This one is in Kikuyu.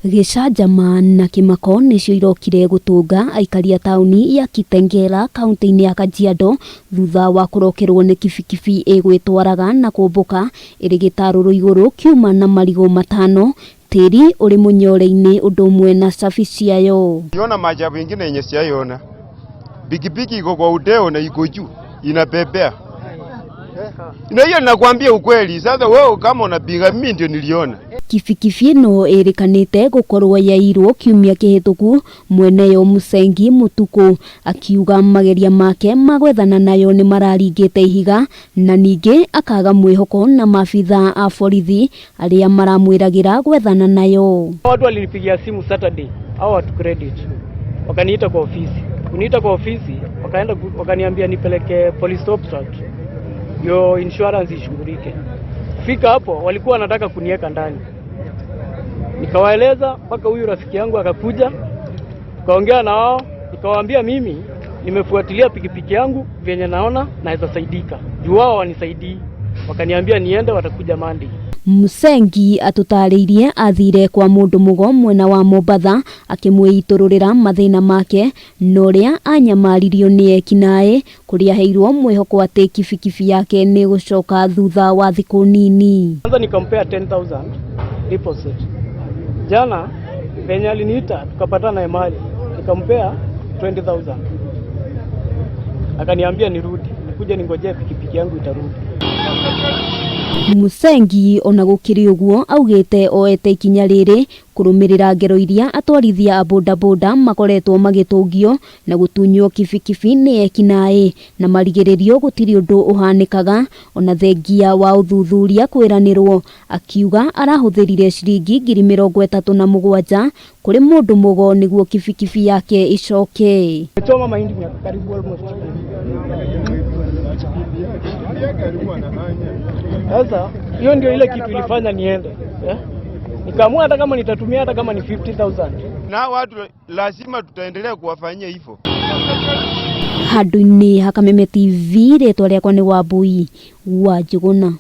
Gĩcanjama na kĩmako nĩcio irokire gũtũnga aikari a taũni ya Kitengela kaunti-inĩ ya Kajiado thutha wa kũrokerwo nĩ kibikibi ĩgwĩtwaraga na kũmbũka ĩrĩ gĩtarũrũ igũrũ kiuma na marigũ matano tĩri ũrĩ mũnyore-inĩ ũndũ ũmwe na cabi ciayo. Niona maajabu ingine yenye sijaiona. Pikipiki iko kwa uteo na iko juu inabebea. Na hiyo nakwambia ukweli. Sasa wewe kama unapiga, mimi ndio niliona. Kibikibi ĩno ĩrĩkanĩte gũkorwo yairwo kiumia kĩhĩtũku mweneyo Mũcengi Mũtukũ akiuga mageria make ma gwethana nayo nĩ mararingĩte ihiga na ningĩ akaga mwĩhoko na maabitha a borithi arĩa maramwĩragĩra gwethana nayo. Watu walinipigia simu Saturday, hao watu credit, wakaniita kwa ofisi. Kuniita kwa ofisi, wakaenda wakaniambia nipeleke police abstract ndio insurance ishughulike. Fika hapo walikuwa wanataka kuniweka ndani, nikawaeleza mpaka huyu rafiki yangu akakuja, tukaongea na wao, nikawaambia mimi nimefuatilia pikipiki yangu vyenye naona naweza saidika, juu wao wanisaidii. Wakaniambia niende, watakuja Monday. Musengi atũtarĩirie athire kwa mũndũ mũgo mwena wa Mombatha akĩmwĩitũrũrĩra mathĩna make na ũrĩa anyamaririo nĩ ekinaĩ kũrĩa aheirwo mwĩhoko atĩ kibikibi yake nĩ gũcoka thutha wa thikũ nini. Kwanza nikampea 10,000 deposit. Jana venye aliniita tukapatana Emali, nikampea 20,000. Akaniambia nirudi, nikuje ningojee pikipiki yangu itarudi. Musengi ona gũkĩrĩ ũguo augĩte oete ikinya rĩrĩ kũrũmĩrĩra ngero iria atwarithia a bodaboda makoretwo magĩtũngio na gũtunywo kibikibi nĩ ekinaĩ na marigĩrĩrio gũtirĩ ũndũ ũhanĩkaga ona thengia wa ũthuthuria kwĩranĩrwo. Akiuga arahũthĩrire ciringi 37,000 kũrĩ mũndũ mũgo nĩguo kibikibi yake ĩcoke. Choma mahindi miaka karibu almost. Sasa hiyo ndio ile kitu ilifanya niende, eh? Nikaamua hata kama nitatumia hata kama ni 50,000. Na watu lazima tutaendelea kuwafanyia hivyo. Handũ-inĩ ha Kameme TV, rĩtwa rĩakwa nĩ Wambui wa Njũgũna.